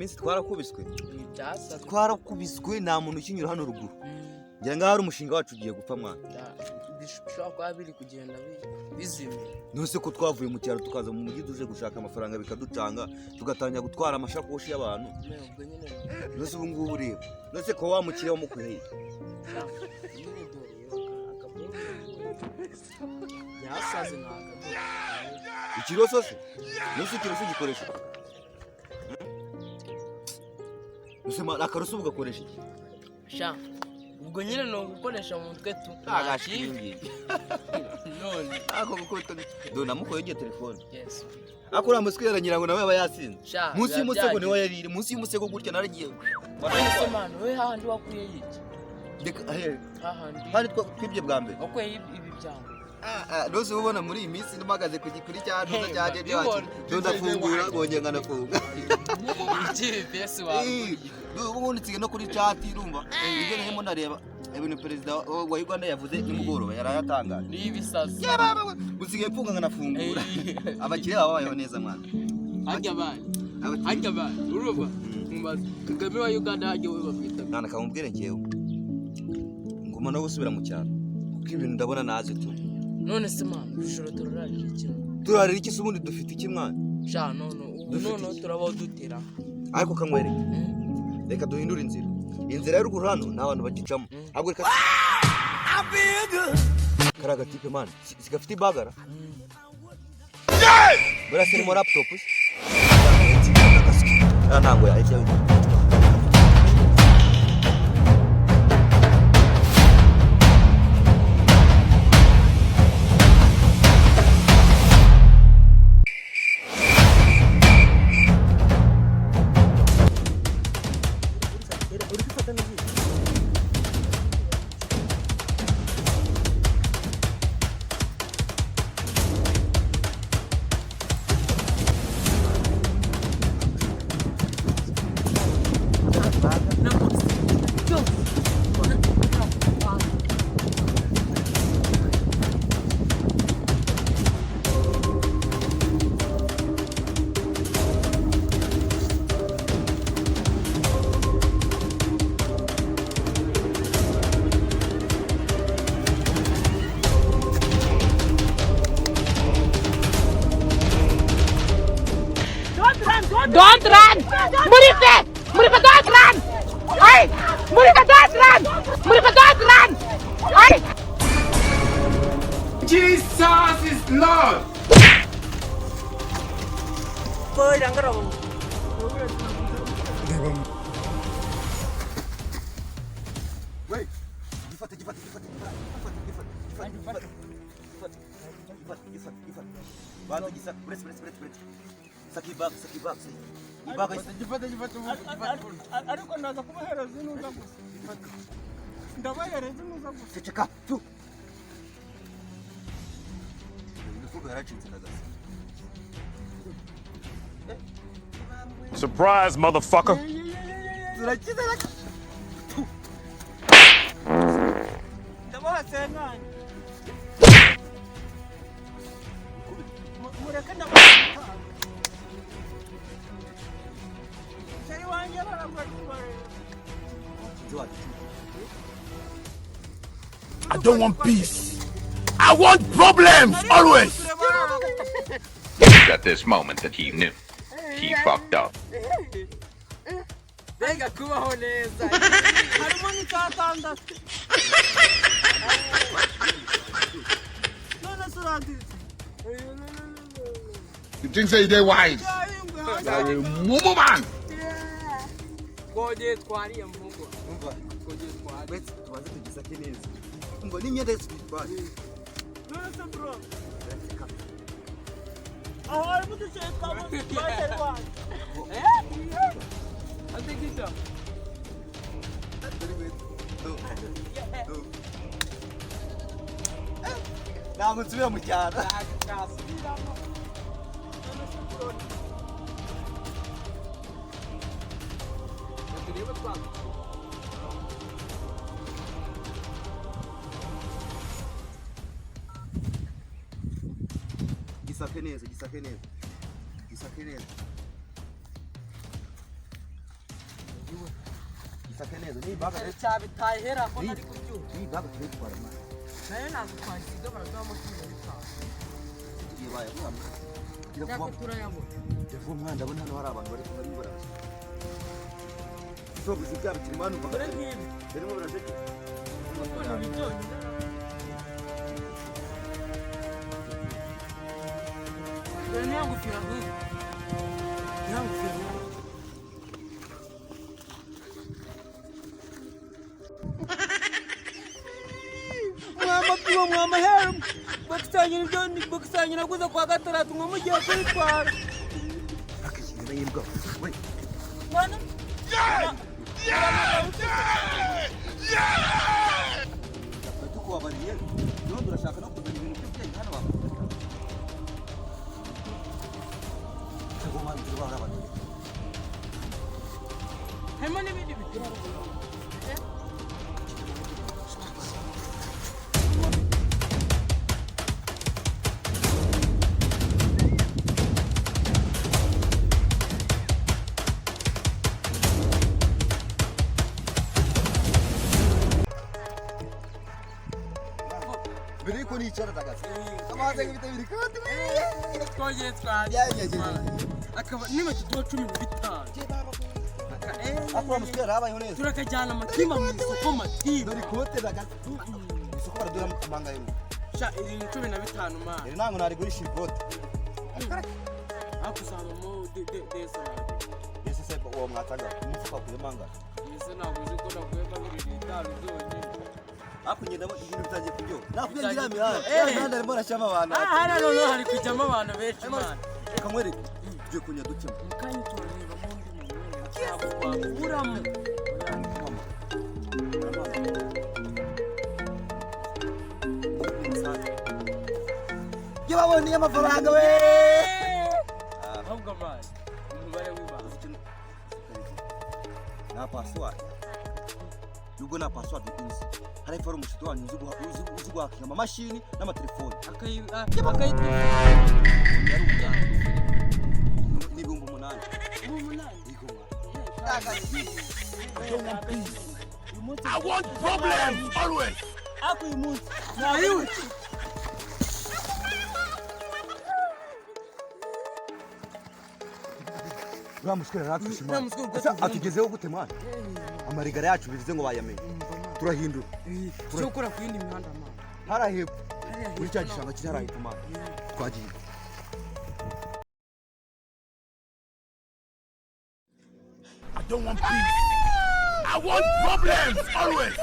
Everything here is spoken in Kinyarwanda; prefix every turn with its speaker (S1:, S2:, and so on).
S1: Iyi minsi twarakubiswe.
S2: Ibi byasabwe.
S1: Twarakubiswe, nta muntu ukinyura hano ruguru. Ngira ngo ahari umushinga wacu ugiye gupfa, mwana.
S2: Bishobora kuba biri kugenda bizimira.
S1: None ko twavuye mu cyaro tukaza mu mujyi tuje gushaka amafaranga, bikaducanga, tugatangira gutwara amashakoshi y'abantu?
S2: Me, ubwo nyine.
S1: None ubu ngubu reba, none ko wa mukiriya wamukoreye?
S2: Sha, nyine dore akaboro yasaze ni akaboro.
S1: Ikiroso se? None ikiroso gikoresha iki? None akaroso ugakoresha iki?
S2: Sha, ubwo nyine ni ugukoresha mu mutwe tu.
S1: Agashingi.
S2: None.
S1: Ako gukubita do namukoye igiye telefone.
S2: Yes.
S1: Ako uriya muswera ngira ngo nawe aba yasinze.
S2: Sha,
S1: munsi
S2: biba
S1: y'umusego niwe
S2: byagiye.
S1: yariri munsi y'umusego gutya naragiye.
S2: None se mwana we, hahandi wakuye iki?
S1: Reka ahe?
S2: Hahandi.
S1: Handi twibye bwa mbere.
S2: Wakuye ibi byango.
S1: Rwose uba ubona muri iyi minsi mpagaze ku gikuri cya ntuza cya jeje wacu.
S2: Bibona.
S1: Ndafungura nkongera nkanafunga.
S2: Iki besi wawe.
S1: Ubundi nsigaye no kuri chat, urumva ibyo narimo ndareba, ibintu perezida wa Uganda yavuze nimugoroba yarayatangaje.
S2: Ni ibisazi.
S1: Usigaye mfunga nkanafungura. Abakiriya baba babayeho neza, mwana.
S2: Harya bana.
S1: Abakiriya.
S2: Harya bana, urumva mubaza Kagame wa Uganda, harya we bamwita?
S1: Mwana, kamubwire, njyewe nguma no gusubira mu cyaro kuko ibintu ndabona naze tu.
S2: None se mwana, ijoro turararira iki?
S1: Turarira iki se? Ubundi dufite iki, mwana?
S2: Sha, none ubu
S1: Dufite
S2: none
S1: iki?
S2: turabaho dutera.
S1: Ariko kanywereke. Reka duhindure inzira. Inzira ya ruguru hano nta bantu bagicamo. Ahubwo reka kariya gatipe, man, sigafite ibagara buriya se irimo laptop se? Ah, ntabwo yahita.
S3: Uri kwifata neza.
S4: Don't run! Murife! Murife, don't run! Hey! Murife, don't run! Murife, don't run! Hey!
S5: Jesus is Lord.
S1: Wait! Gifate, gifate, gifate, gifate, gifate, gifate, gifate, gifate, gifate, gifate, gifate. Banza gisaka, uretse, uretse, uretse, uretse. Saka ibaga, saka ibaga, saka ibaga.
S5: Gifate, gifate, gifate.
S3: Ariko ndaza kubahereza inuza gusa, ndabahereza inuza gusa.
S1: Ceceka, tu. Imifuka yaracitse ndagasa.
S6: Surprise, motherfucker.
S1: Turakize reka.
S3: Ndabaha senkani. Mureke ndabaha itanu. Chéri wanjye barangwa ari kubareba.
S1: Nzi wacu.
S5: I don't want peace. I want problems always.
S7: It was at this moment that he knew. He fucked up.
S2: Mbega kubaho neza!
S3: Harimo n'icyatandatu. None se urandiritse?
S5: You think say they wise?
S3: Cyahingwe.
S5: You are a mumu man.
S2: Twogeye twariye mvugo.
S1: Umva,
S2: Twogeye twariye.
S1: uretse tubanze tugisake neza. Umva, n'imyenda yose tuyitwaye.
S3: None se bro, aho harimo uduceri twa chéri wanjye.
S2: Ategita.
S1: Tu. Tu. Ntabwo nsubira mu cyaro.
S2: Kasubiramo.
S3: None se bro?
S2: Turebe twanze.
S1: Gisake neza, gisake neza, gisake neza. Gisake neza ni baga.
S2: Cyabitahera ko nari kubyuka.
S1: Ni baga turayitwara mwana.
S2: Nayo ntabwo twasiga baraduhamo 15.
S1: Tugiye bayabura. Gira vuba.
S2: Cyangwa turayabona.
S1: Gira vuba mwana, ndabona hano hari abantu bari kuba baraza. So gusa ibyaha bikiri mwana
S2: Dore nk'ibi.
S1: Birimo birajegera.
S2: Kubona ibi byonyine. Dore niyo ngofero ahubwo. Niyo ngofero.
S3: Mwamapiwa mwamahera bakusangira ibyo bakusangira naguze kwa gatandatu ngo mugiye kubitwara.
S1: Akishinga y'imbwa. We.
S3: Mwana
S1: Tukubabariye. None urashaka no kuzana ibintu by'ubwenge hano bakubwira. Tugomba kuba abantu.
S2: Harimo n'ibindi bipira.
S1: Mbere yuko nicara ndagaze. Amaze nk'ibita biri kandi.
S2: Twongeye twaje. Akaba niba tutuba 15.
S1: Akora muswera yarabayeho neza.
S2: Turakajyana amatima mu isoko matima.
S1: Dore ikote ndagaze. Isoko baradura amanga yemwe.
S2: Sha iri ni 15 mwana.
S1: Iri ntabwo narigurisha ikote.
S2: Ariko usangamo desa.
S1: Mbese se uwo mwatanga umufuka wakuyemo angahe?
S2: Mbese ntabwo uzi ko nakuyemo 25 zonyine.
S1: Ariko ngenda ibintu bitangiye kuryoha. Nakubwiye ngira mihanda. Ya mihanda arimo arashyiramo abantu.
S2: Ah, hariya noneho hari kujyamo abantu benshi mwana.
S1: Reka nkwereke. Tugiye kunya dukemo.
S2: Mu kanya turarebamo undi muntu wenda ntabwo twakuramo.
S1: Iyo babonye amafaranga we.
S2: Ahubwo mwana, umubare w'ibanga.
S1: Nta password. Nubwo nta password nzi. Hari epfo hari umushuti wanyu uzi guhakinga amamashini n'amatelefoni.
S2: Akayitwa.
S1: Ni 8000.
S2: 8000.
S1: Yego mwana.
S5: I don't want peace. I want problems always.
S3: Ako uyu munsi
S2: Ayiwe.
S1: Uriya muswera yaratwishe
S2: Uriya
S1: mwana.
S2: muswera ubwo
S1: Ese
S2: tuvuye-
S1: atugezeho gute mwana? Amarigara yacu bivuze ngo bayamenye. Turahindura.
S2: Cyo gukora ku yindi mihanda mwana.
S1: Hariya hepfo.
S2: Hariya
S1: Muri cya
S2: hepfo
S1: gishanga kiri hariya hepfo mwana. Twagiye.
S5: I don't want peace. I want problems always.